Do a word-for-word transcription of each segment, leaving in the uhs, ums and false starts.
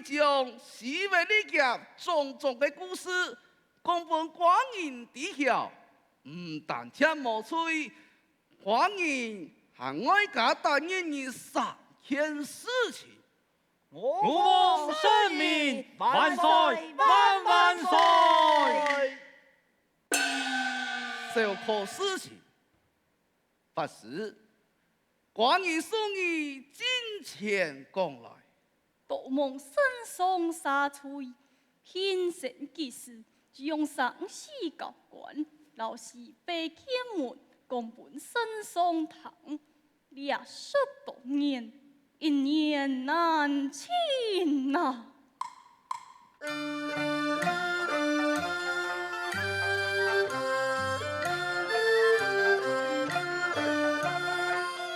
將西域歷劫種種个故事講分寡人知曉，毋單淨無罪，寡人還愛加答應你三件事情。吾皇聖明，萬歲萬萬歲！小可事情，法師，寡人送你進前講來。多蒙聖上赦罪，貧僧即時將生死交關，摎西域見聞講分聖上聽。 這十多年，一言難盡啊！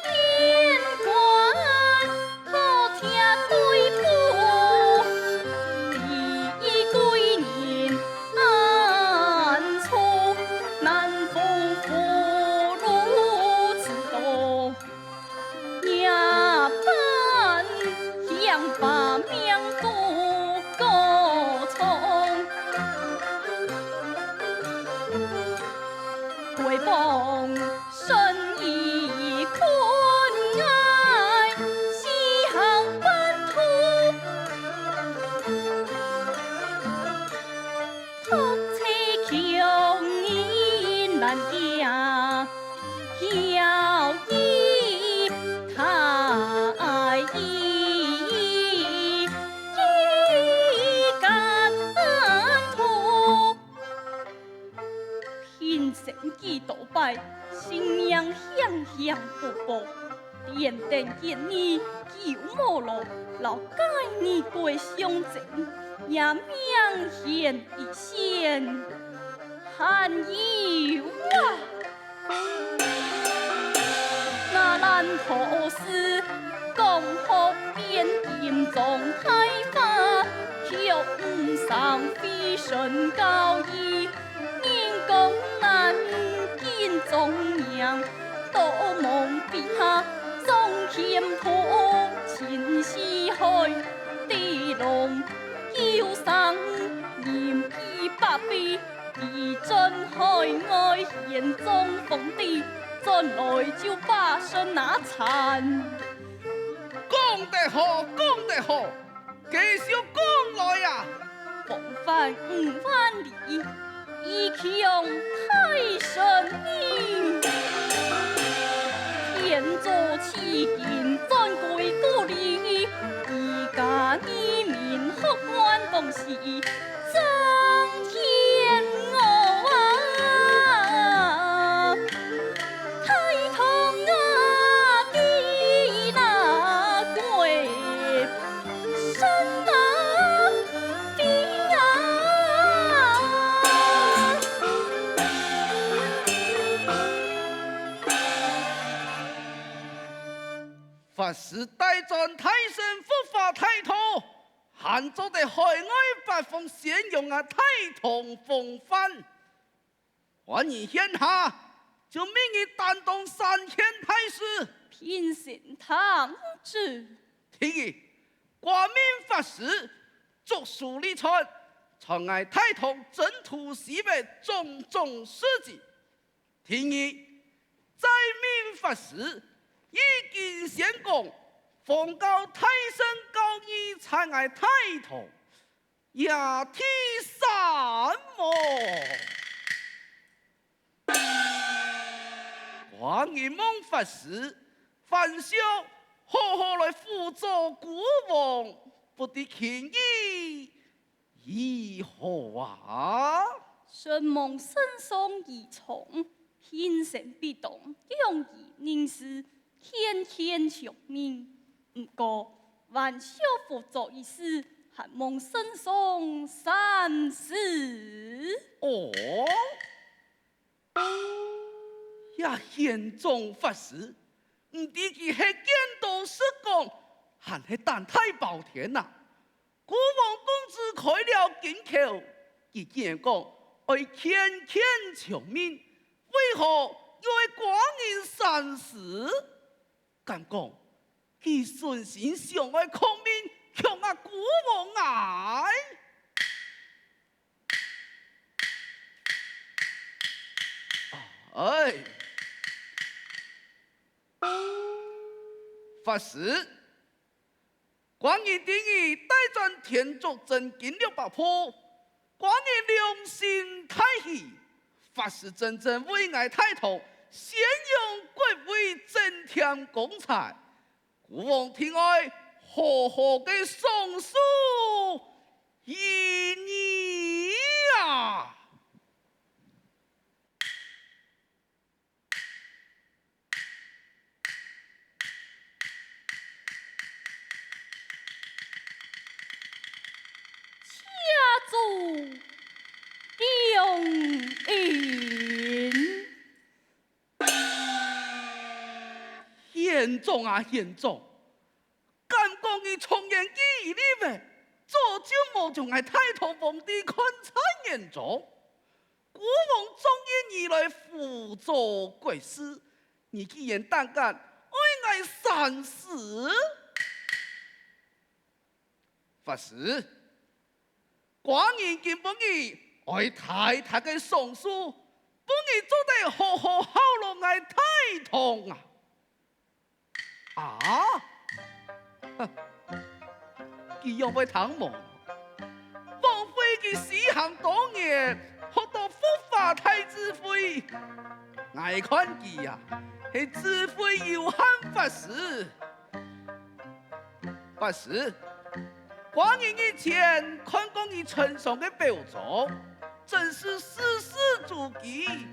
天官可聽對不？第一贵人安处，難逢福如此多。 夜半鄉巴名渡過窗，歸房身已困靄，西行半途。 托妻強人難嫁，孝義太醫，幾間鋪。貧僧幾多擺，性命險險不保。 顛顛結義救無路，摎解義歸相爭，也命懸一線。還有啊！𠊎蘭道士，江河邊金裝大花，卻毋生飛身高義。 人講難見狀元，多蒙筆下裝琴譜，盡是海底龍。九省人比百比，地震海外險中風地，轉來就把身那殘。講得好，講得好！ 繼續講來啊！防範五萬里，以強泰勝矣。天助其境，轉歸故里，一家一民，福滿東西，增添我啊！ 大同啊，的那歸身啊，的啊！法師帶轉大乘佛法大道，還做得海外八方宣揚啊大同風範。 寡人現下就命你擔當三件大事。貧僧聽旨。第一，寡命法師著書立傳，傳𠊎大唐征討西域種種事蹟。第二，再命法師以經宣講，奉教大乘教義傳𠊎大唐。 也第三哦，寡人望法師，還想好好來輔佐孤王，不知卿意如何啊？承蒙聖上倚重，貧僧必當仰依人事， 件件從命。毋過，還想輔佐一事，還望聖上三思。哦，這玄宗法師，毋知佢係見多識廣，還係膽大包天啊！ 孤王公子開了金口，佢竟然講愛件件從命，為何又愛寡人三思？敢講佢存心想愛抗命，強硬啊，孤王啊！哎，法師，寡人知你帶轉天竺真經六百部，寡人良心大喜，法師真正為𠊎大唐宣揚國威，增添光彩。 孤王定愛好好个賞賜於你啊！謝主隆恩。 縣長啊，縣長，敢講你忠言逆耳咧？早就無將𠊎大唐皇帝看在眼中。孤王中意你來輔助國事，你竟然膽敢愛𠊎三思？ 法師，寡人今晡日愛大大个賞賜，分你做得好好犒勞𠊎大唐啊！啊？佢仰會聽無？枉費佢西行多年，學到佛法大智慧。𠊎看佢啊，係智慧有限法師。 法師，寡人以前看過你身上个表裝，真是字字珠璣，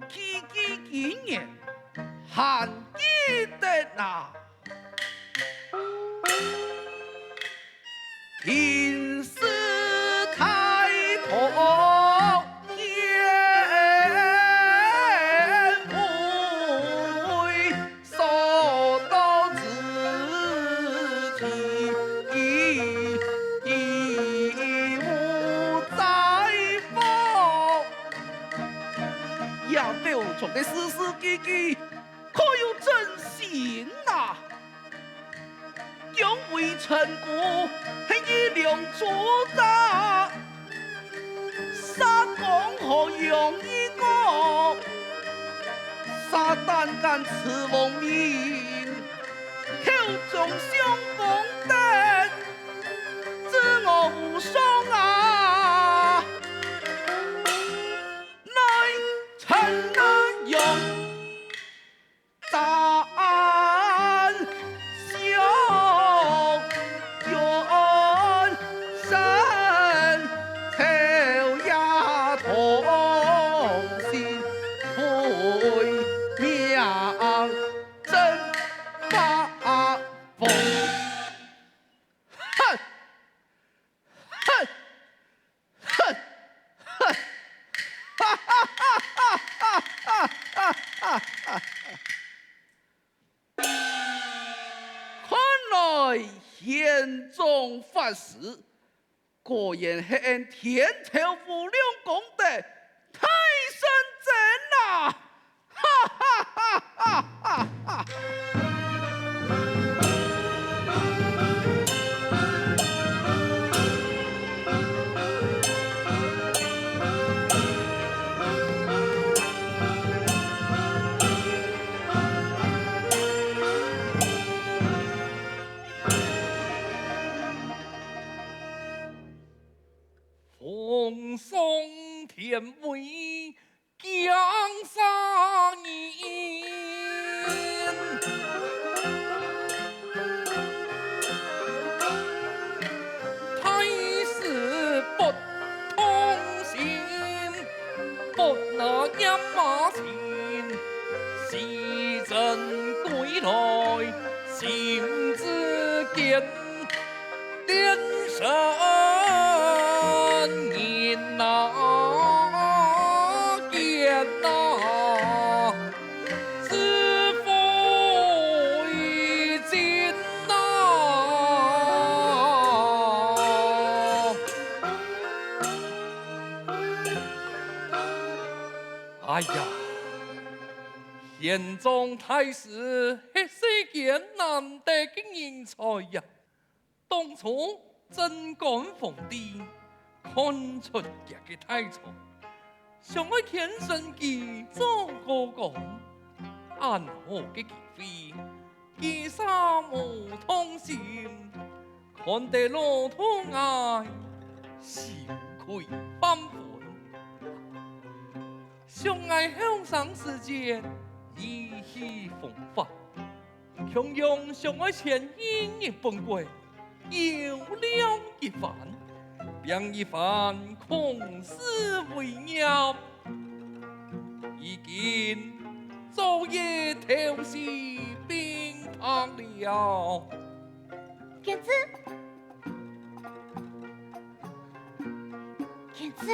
句句經典，還記得哪！ 這表中个字字句句，可有真心哪？ 姜維陳宮係一兩豬雜，沙江河楊二哥，沙旦敢辭王命，口中相公德，知我無雙啊！來，陳南陽。 哼！哼！哼！哈哈哈哈哈哈哈哈哈哈！看來玄宗法師果然係恩天朝無量功德大聖真啊！ 哈哈哈哈哈哈！皇上天威， 降赦人。太师不痛心，不拿閻马情，西征归来心自坚。 连山人呐，见呐，是非尽呐。哎呀，玄宗太师係世间难得个人才呀！ 当初貞觀皇帝看出佢个大才，想愛牽成佢做高官，恁好个機會，佢煞無動心，看得老頭𠊎心灰飯昏。想𠊎後生時節意氣風發，共樣想愛前一日本國，遊覽一番，拚一番孔子遺業，如今早已投西賓客了。 娟子，娟子，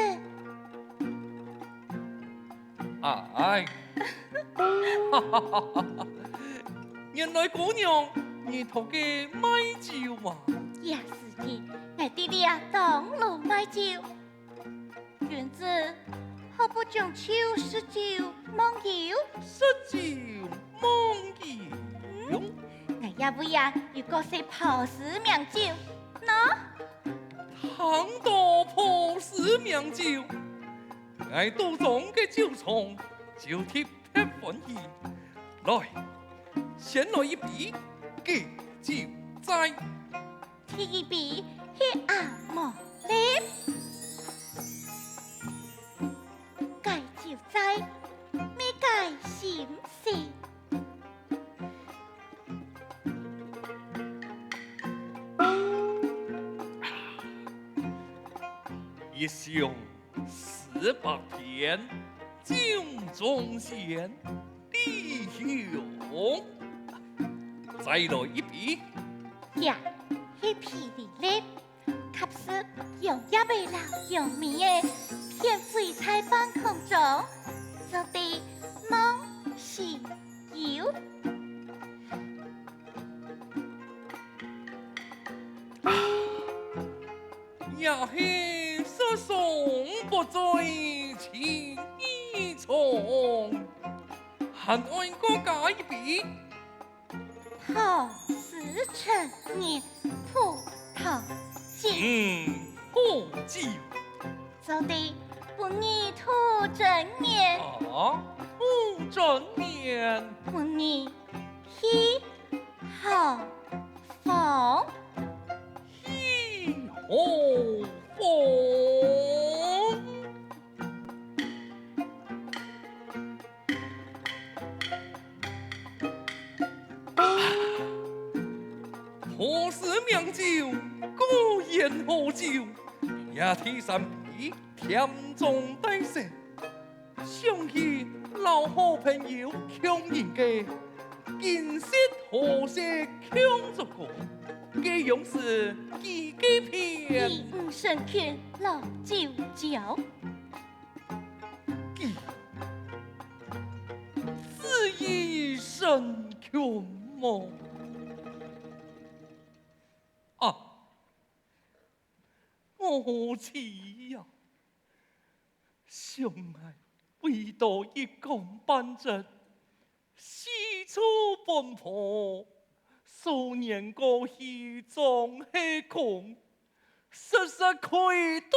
哎，原來姑娘你討个賣酒啊！這時節，𠊎在這當路賣酒。 娟子，好不將就食酒忘憂？食酒忘憂？嗯，𠊎這位啊有各式波斯名酒，喏。聽到波斯名酒，𠊎肚中个酒腸就特別歡喜。來，先來一杯解酒齋。 第一杯係阿毛啉，解酒齋，覓解心事。一想 十八天，酒中仙，弟兄。再來一杯。這係霹靂烈，合適揚蝶仔摎揚尾仔，騙鬼在半空中，做得忘憂。 也係失雙不再情意重，還愛過加一杯。破斯陳年葡萄酒。嗯，好酒。做得分你度整年。啊，度整年。分你去 好房。去好房。啊，波斯名酒，果然好酒，這第三杯甜中帶澀。 想起摎好朋友共飲个今昔何時共作過，該樣時幾个片。以吾身軀摎酒交。幾，子以身殉亡。啊，我好氣呀！ 想𠊎為著一官半職，四處奔波，數年過去總係空，實實愧對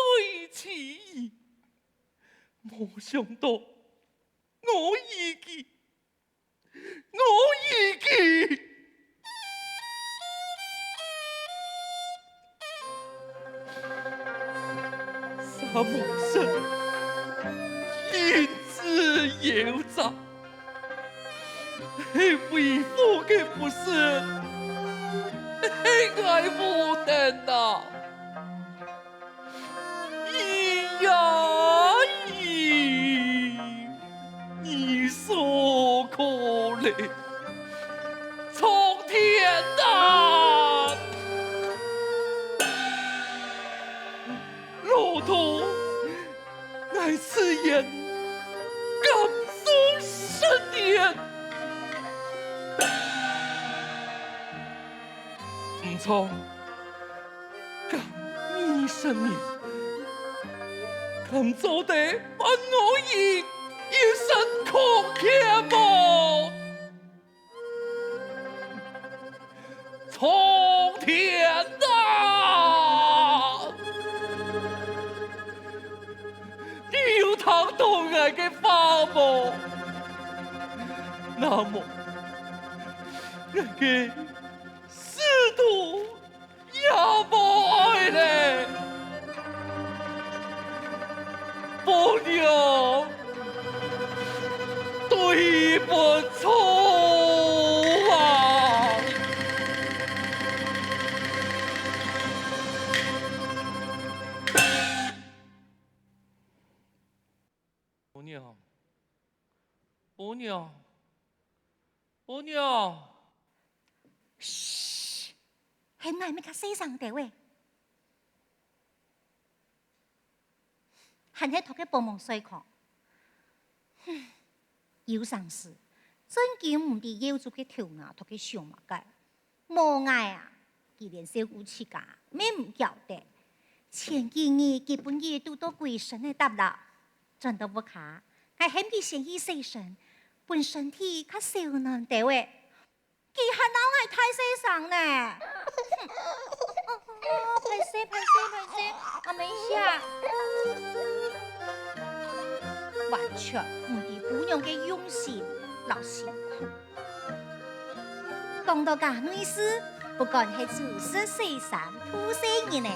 其義。無想到，我已經 我已經三無失，因子有責，係為父个不是，係𠊎無能啊！ 咿呀咿，你所可憐，蒼天啊！老頭，𠊎此言敢說失言？毋錯， 敢你承認，敢做得分我一，一身空缺無？蒼天啊！無，那麼，𠊎个死都也無愛咧。餔娘，對不住啊！餔娘，餔娘，餔娘！噓，喊𠊎乜較細聲兜仔。 還係託个餔娘睡囥。哼，有成時，真經毋知耀祖个頭那托个想麼个。無𠊎啊，佢連照顧自家乜毋曉得。前幾日佢分佢堵到歸身个搭摎，轉到屋下，𠊎喊佢先去洗身，分身體較燒暖兜仔。 佢還摎𠊎大細聲呢！哦，哦，哦，歹勢，歹勢，歹勢，阿姆下。完全毋知餔娘个用心摎辛苦。講到該內事，不管係煮食、洗衫、渡細人仔，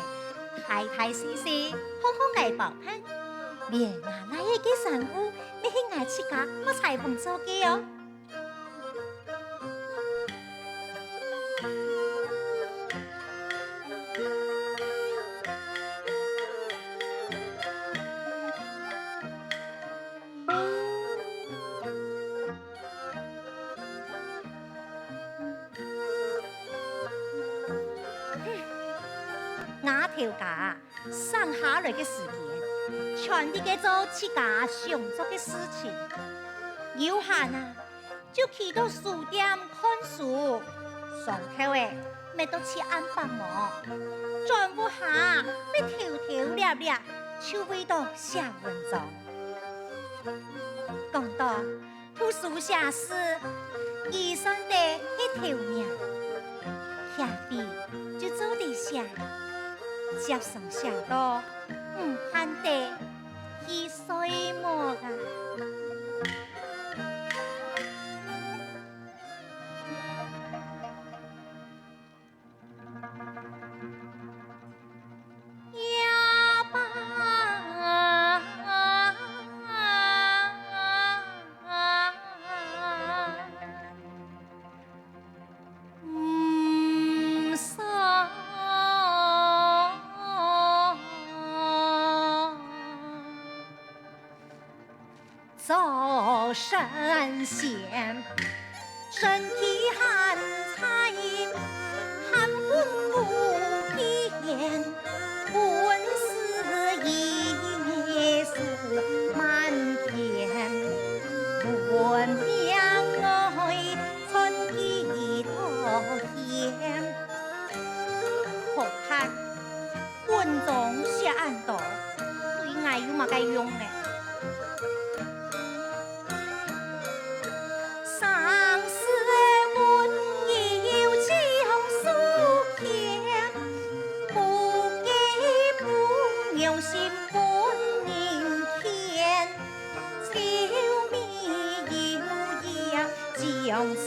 大大細細，項項𠊎包辦。連吾倈仔个衫褲，乜係𠊎自家摸裁縫做个哦。 吾頭家 省下來个時間，全力个做自家想做个事情。有閒啊，就去到書店看書，上透仔，乜到至暗發毛，轉屋下，乜偷偷掠掠，就為著寫文章。講到 讀書寫字，佢算得係頭名，徛位就做得寫，接上寫到毋盼得去睡目啊。 做神仙，身體還在，還魂無邊，本是一時滿天，本命愛傳幾多天。好看。 文章寫恁多，對𠊎有麼个用呢？生死問有將數牽，不計不用心分人牽。 愁眉憂眼將自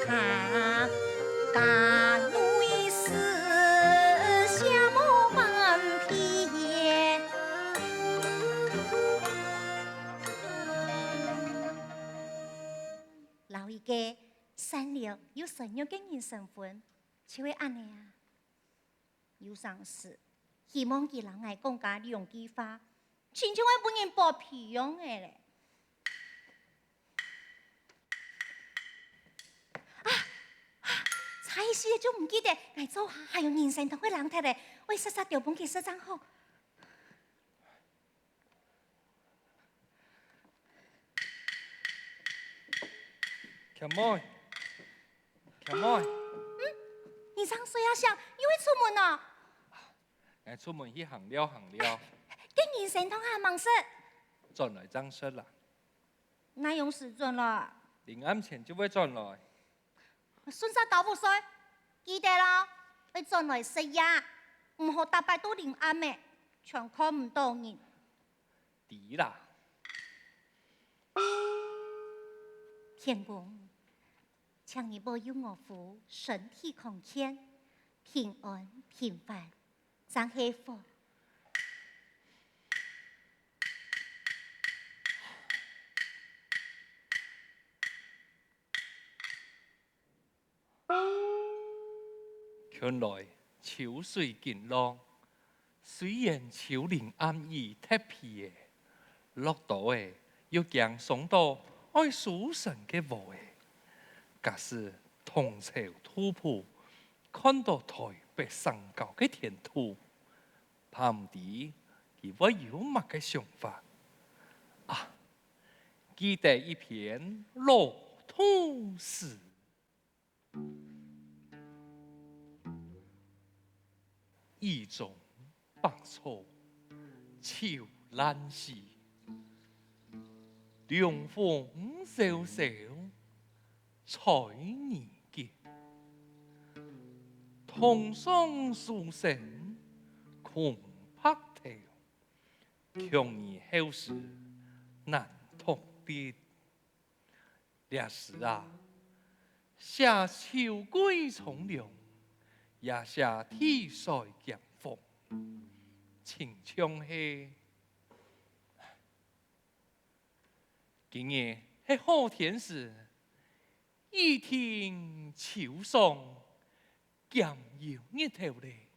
慚，大內思想無半撇。摎一個善良又純玉个人成婚，就係恁呢啊！ 有成時，希望佢摎𠊎講加兩句話，親像愛分人剝皮樣仔咧。啊！啊！差一息就毋記得，𠊎灶下還有人參糖个冷忒咧，愛煞煞丟分佢食正好。 強妹，強妹，嗯？你正睡啊醒，又會出門哦？𠊎出門去行尞行尞。該人參糖還吂食？轉來正食啦。哪央時轉來？臨暗前就會轉來。 順續交屋稅，記得哦，愛轉來食夜，毋好逐擺到臨暗仔，全看毋到人。知啦。天公，請你保佑我父身體康健，平安平凡，正係福。 看來秋水緊落，雖然秋霖暗雨忒毘仔，落多仔又驚傷到愛收成个禾仔。假使唐朝杜甫看到台北山高个田土，怕毋知佢會有麼个想法。啊，記得一篇老杜詩。 雨中百草秋爛時，涼風蕭蕭吹雨結。堂上書生空白頭，強如後世難擇筆。 這詩啊，寫秋季蒼涼，也寫地衰兼荒，親像係今日係好天時，雨停秋爽，兼有日頭咧。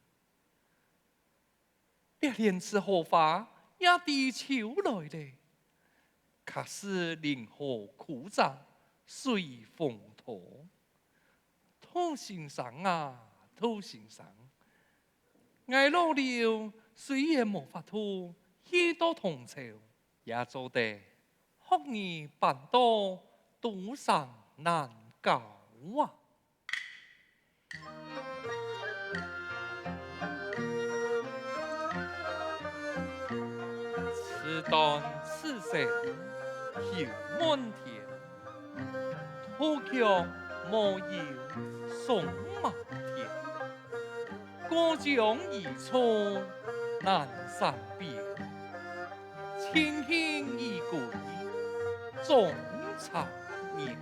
這蓮池荷花也知秋來咧，確實令荷枯燥，隨風陀。杜先生啊，杜先生，𠊎老劉雖然無法度去到唐朝，也做得學你搬到都城南郊啊。 自斷此生休問天，杜腳無有送麥田。過江移出南山邊，青青衣歸終殘年。